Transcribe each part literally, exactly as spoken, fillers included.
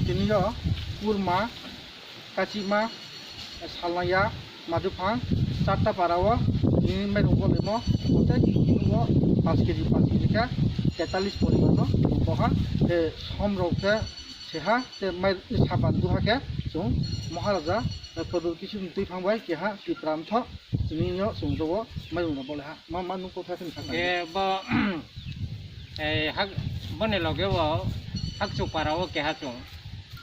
Tini yo kurma, kachima, salnaya, maduphang, charta para o tini mairung bo lemo, tei tini o paanch kg, paanch kg khe tetalis poribar no boha, tei som rok khe seha, tei mai saban duha khe chwng Maharaja Pradyot Kishore ni twi phang bai keha Tipra mtho. Tini yo chwng jogo mairung no bole ha. Ma, ma nung kotha thani sakha. Ge bo, eh, hak, boni loge o Hakchuk para o keha chwng.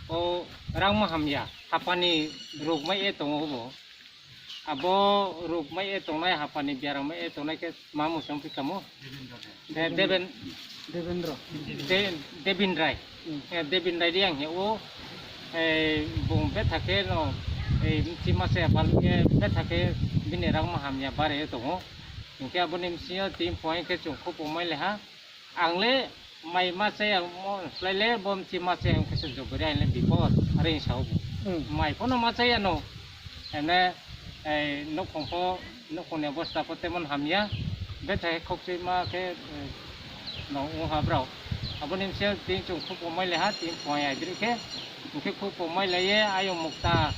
O rang ma hamya. Hapani ruk mai e tongo bo. Abo ruk mai e tongnai, hapani biaram mai e tongnai khe ma muchung pi kamo. De-, Deben-, Devendra. De-, Debin Rai. Hmm. Eh, Debin Rai Riang he o, eh, bung betha khe no, eh, mchi masa ya balu ye betha khe bini rang ma hamya bare tongo. Hinkhe aboni msio tin point khe chwng khupo mai leha. Ang le mai masa ya mo, lai le bo mchi masa ya khe se jobori ang le bipor, are sa o. Hmm. Mai phono masa ya no. Ene, eh, nokhong pho, nokhong ni obostha pho temon hamya. Betha khe khokchwi ma khe, eh, no wng ha brao. Aboni mse tin chwng khupo mai leha, tin point aidri khe. Hinkhe khupo mai laiye, ayung mukta,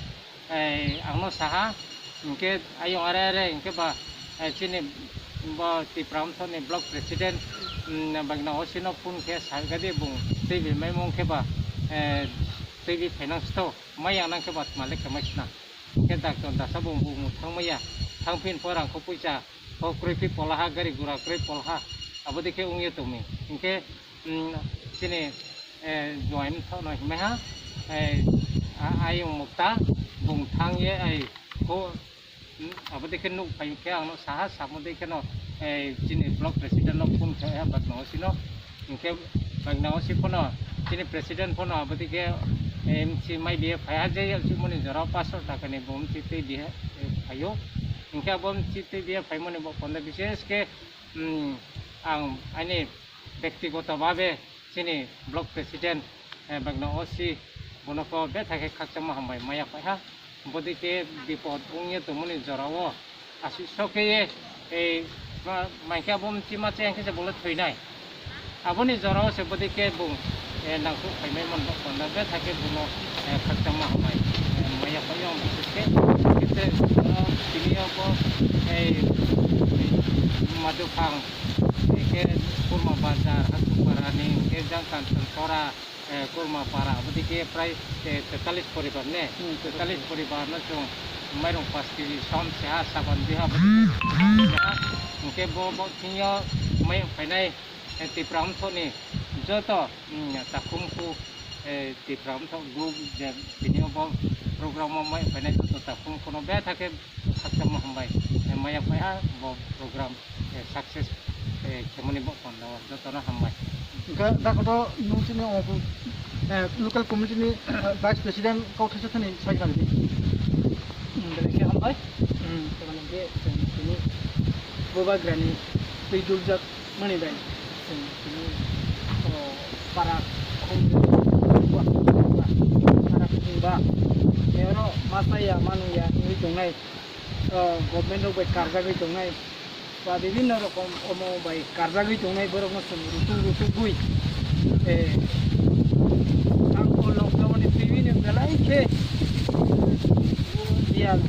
eh, ang no saha. Hinkhe ayung are are, hinkhe ba, eh, chini bo Tipra Motha ni block president, mm, bagna O C no phone khe salga di bung, tei bi mai mung khe ba, eh, tei bi finance to. Maya nang khe ba malik khe mai sina. Khe doctor dasa bo bung thang maya. Thang phin pho rang kho puisa. Kho kroi phi pola ha, gari gura kroi pola ha. Abo de khe ung ye tong mi. Hinkhe, mm, chini, eh, join tho no himai ha. Eh, a-, ayung mukta bung thang ye ai kho, mm, abo de khe nuk phai khe ang no saha samo de khe no, eh, chini block president no phone khe ha bagna O C no. Hinkhe bagna O C phono, chini president phono abodike, eh, mchi mai biya phai ha, je moni jora paanch sho taka ni bo mchi twi biya, eh, phaio. Hinkhe abo mchi twi biya phaimani bo konda bishesh khe, mm, ang ani bektigoto bhabe chini block president, eh, bagna O C bono khe betha khe khakchangma hambai maya phai ha. Bodi khe bipod wngya tongmani jorao aswk sok khe ye, ei, ma-, maikhe abo mchi masa yang khe se bole thwinai. Aboni jorao se bodi khe bung, eh, nangkuk phaimai mon bo konda betha khe bono, eh, khakchangma hambai, eh, maya phai yang bises khe, khe se bono tini yo bo, ei, ei, Maduphang, eh, khe Kurma Bazar, Hakchuk Para ni, khe jang Kanchanpura, eh, Kurma Para, abodike prai, eh, tetalis poribar ne, hmm, tetalis poribar no chwng mairung paanch kg som seha saban biha abodike. Hinkhe bo, bo thwngyo mai phainai, eh, Tipra Motha ni joto, mm, takhum khu, eh, Tipra Motha group je tini bo program o mai phainai joto takhum khuno betha khe khakchangma hambai, eh, maya phai ha bo program, eh, success, eh, khemani bo kondo jotono hambai. Hingkhe dakhoto nung chini o, eh, local committee ni, eh, vice president kok thaisa thani sai khna ridi. Hmm, belai khe hambai. Hmm, tamani je chwng tini bubagrani twi duljak mani bai chwng tini, o, para khum, para khum ba, oro masa ya manu ya wngwi tongnai. O, government rok bai karjagwi tongnai, ba bibinno rokom omo bai karjagwi tongnai borokno chwng rutuk rutukgwi, eh, ang o lockdown ni twibini belai khe biyal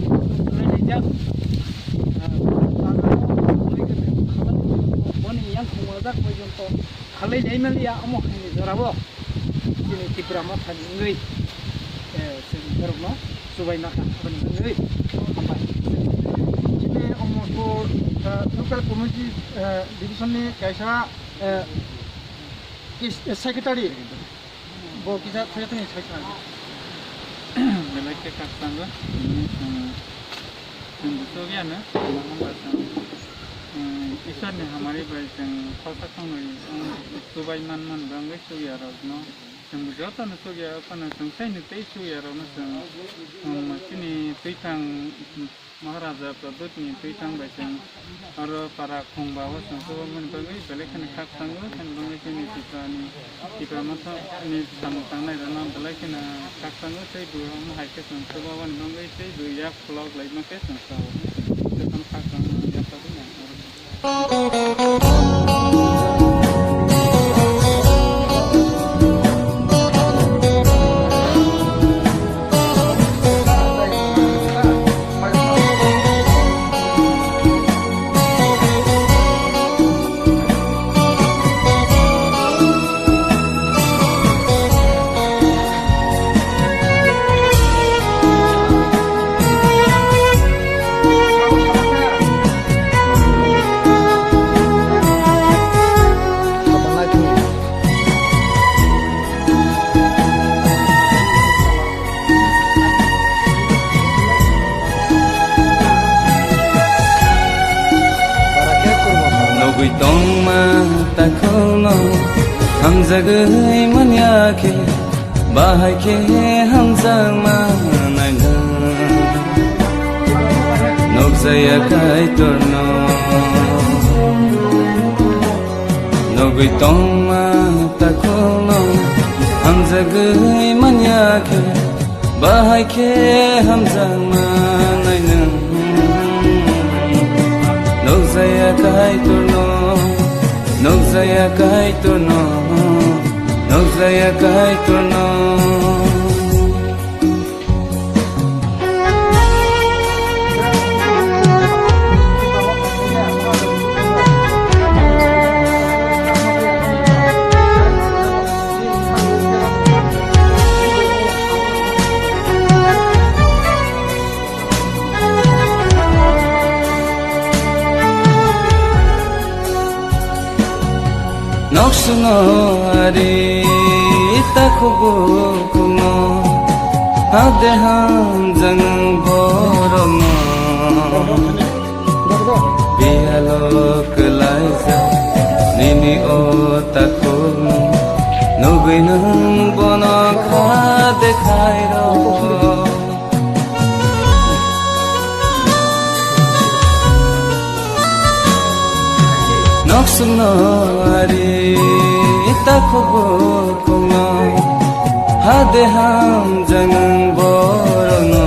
laijak. Ah, boni yang khumajak porjonto khalai lai maliya omo haini jorao chini Tipra Mothani wngwi, eh, chwng borokno chubaima kha, aboni wngwi hambai. Chini omo khe, eh, local community, eh, division ni kaisa, eh, kis-, eh, secretary, bo kisa secretary ni sai khna. Belai khe khakchangwi, chwng, chwng buchuk yano, chwng, chwng, Isor ni hamari bai chwng khorsa khornwi, chwng chubai man man bangwi chukya rokno. Chwng jotono chukya, phano chwng saino tei chukya rokno chwng, um, chini twithang Maharaja Pradyot ni twithang bai chwng oro para khungba o chwng chubamani bagwi belai kheno khakchangwi, kheno bagwi chini Tipra ni, Tipra Motha ni samung tangnai rokno belai kheno khakchangwi tei bo omo hai khe chwng chubamani bagwi tei bo yak pholok laima khe chwng sao. Jotono khakchangwi yak pagwi nang oro. Jagwi manya khe, bahai khe hamjakma nainw. Nukjaya Kaitorno, nugwi tongma takhukno. Hamjagwi manya khe, bahai khe hamjakma nainw. Nukjaya Kaitorno, nukjaya Kaitorno, nukjaya Kaitorno. Noksuno ari takhuk bukhukno, hade hamjak borokno. Biyalo kwlaijak nini o takhukno, nugwi nwng bono kha dekhairo. Noksuno ari takhuk bukhukno, hade hamjak borokno.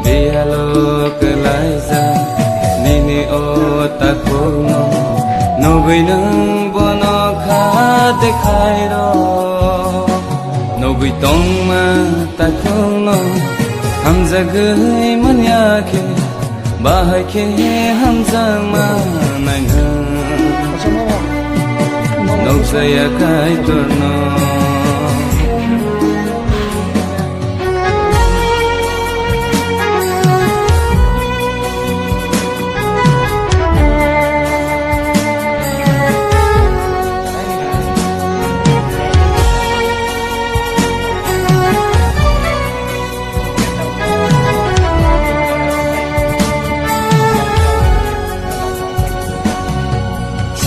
Biyalo kwlaijak nini o takhukno, nugwi nwng bono kha dekhairo. Nugwi tongma takhukno, hamjagwi manya khe, bahai khe hamjakma nainw. Nukjaya Kaitorno.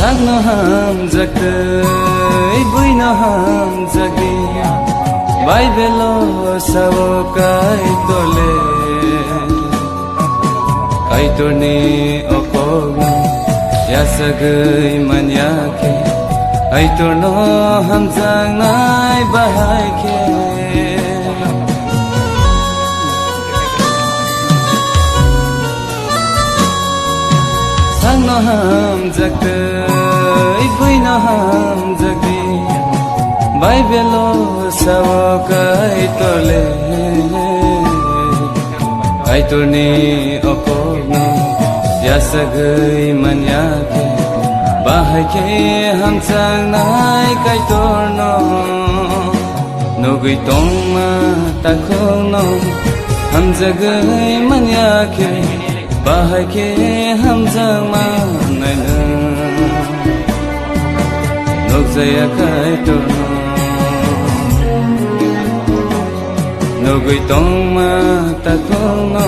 Sakno hamjak tei buino hamjak di, Baibelo sao Kaitorle. Kaitorni o kokno yachagwi manya khe, Kaitorno hamjaknai bahai khe. Sakno hamjak tei buino hamjak di, Baibelo sao Kaitorle. Kaitorni o kokno yachagwi manya khe, bahai khe hamjaknai Kaitorno. Nugwi tongma takhukno, hamjagwi manya khe, bahai khe hamjakma nainw. Nukjaya Kaitorno, nugwi tongma takhukno,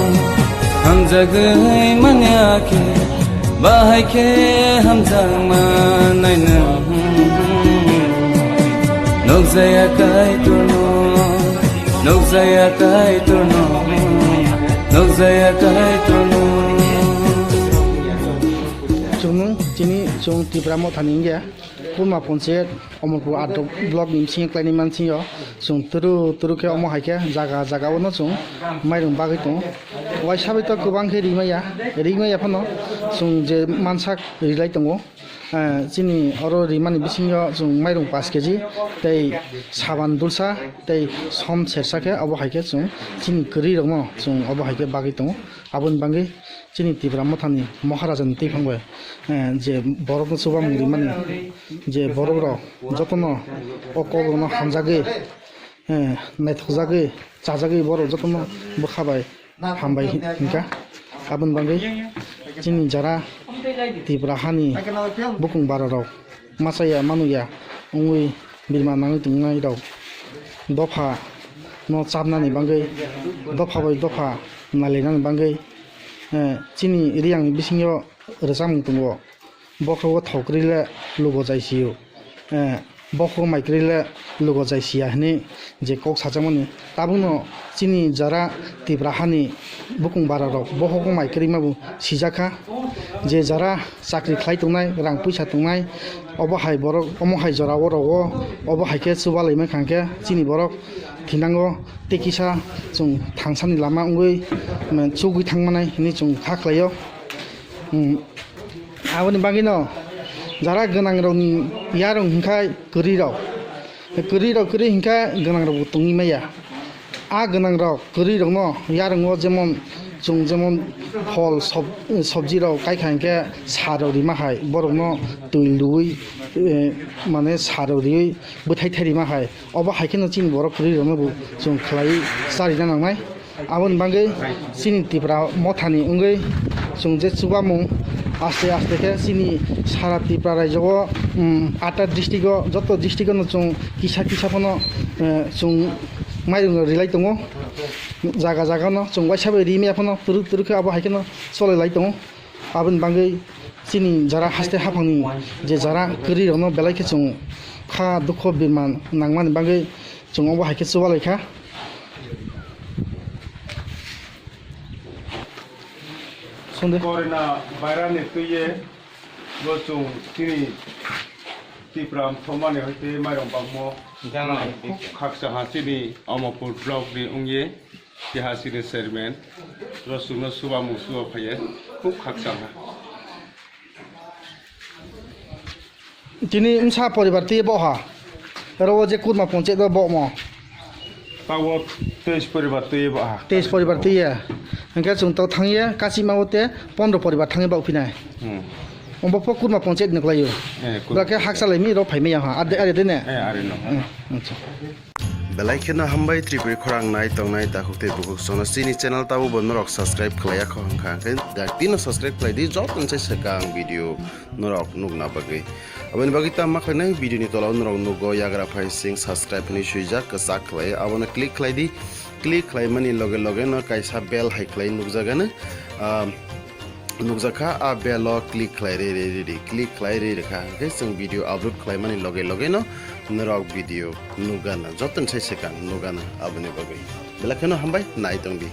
hamjagwi manya khe, bahai khe hamjakma nainw. Nukjaya Kaitorno, nukjaya Kaitorno, nukjaya Kaitorno. Chwng nung chini chwng Tipra Mothani wngya. Kurma Panchayat, Omorpur Adok Block ni bisingo khlainai mansingyo. Chwng turu turu khe omo hai khe jaga jaga o no chwng mairung bagwi tongo. Waisa bai to kwbang khe rimaya, rimaya phano chwng je mansak rilai tongo. Eh, chini oro rimani bisingo chwng mairung pash keji tei saban dulsa tei som sersa khe obo hai khe chwng chini kwrwi rokno chwng obo hai khe bagwi tongo. Aboni bagwi chini Tipra Mothani Maharaja ni twiphang bai, eh, je borokno chubamung rimani, je borok rok jotono o kok rokno hamjagwi, eh, naithokjagwi, chajagwi borok jotono bwkha bai hambai hinkha. Aboni bagwi chini jara Tipra hani bukung bara rok machaya manuya wngwi birma nangwi tongnai rok dopha no chapnani bagwi, dopha bai dopha nailainani bagwi, eh, chini Reang ni bisingo rwchapmung tongo, bokhrogo thok kwrwi le lugo jai sio. eh, bokhok mai kwrwi le lugo jai siya hwnwi je kok sajakmani. Tabukno chini jara Tipra hani bukung bara rok bokhok mai kwrwi ma bo sijak kha, je jara chakri khlai tongnai, rang puisa tongnai, obo hai borok, omo hai jora o rogo, obo hai khe chubalai mankha hwnkhe chini borok thinango tei kisa chwng thangsani lama wngwi, mm, chugwi thangmanai hwnwi chwng kha khlaio. Mm, aboni bagwino jara gwnangrokni yarwng hwnkhe kwrwirok, kwrwirok kwrwi hwnkhe gwnangrokbo tongwi maya. A gwnangrok kwrwirokno yarwngo jemon chwng jemon phol sob-, sobjirok kaikha hwnkhe sarok rima hai borokno twi luwi, eh, mane sarok riwi bwthai thai rima hai. Obo hai kheno chini borok kwrwirokno bo chwng khlai charina nangnai. Aboni bagwi chini Tipra mothani wngwi chwng je chubamung aste aste khe chini sara Tipra raijo o, um, atta district o joto district o no chwng kisa kisa phano, eh, chwng mairung rilai tongo. Jaga jaga no chwng waisa bai rimya phano turuk turuk khe abo hai kheno cholai lai tongo. Aboni bagwi chini jara haste haphangni je jara kwrwirokno belai khe chwng kha dukho birman nangmani bagwi chwng obo hai khe chubalai kha. Sonde. Corona virus ni twiye bo chwng chini Tipra mthomani hoite mairong bangmo khaksa ha chini Amarpur block ni wngye. Keha chini chairman, rosukno chubamu chuba phaiye, khub khakchangha. Tini wngsa poribar twi boha, oro o je Kurma Ponchayat o bomo. Tawo teis poribar twi boha. Teis poribar twi ya. Hingke chwng to thangye, kachima o te pondro poribar thangye bok phinai. Hmm. Ombo po Kurma Ponchayat ni kwlaio. Eh, Kurma. Bwlake haksa laimi ro phaimaya ha. Ade, ade ne? Eh, are no. Hmm, acha. Belai kheno hambai Tripuri khorang nai tongnai takhuk tei bukhuk sono chini channel tabo bo norok subscribe khlaiya kho hwnkha hwnkhe daktino subscribe khlai di joto se swkang video norok nukna bagwi. Aboni bagwi tamo khlainai video ni tola o norok nugo yagra phai sing subscribe hinwi swijak kwchak khlai abono click khlai di, click khlai mani loge loge no kaisa bell hai khlai nukjagano. Ah, nukjakha, a bell o click khlai rwi rwi rwi rwi, click khlai rwi rwkha, hwnkhe chwng video upload khlaimani loge loge no norok video nukgana, joto ni sai swkang nukgana aboni bagwi. Belai kheno hambai, nai tongdi.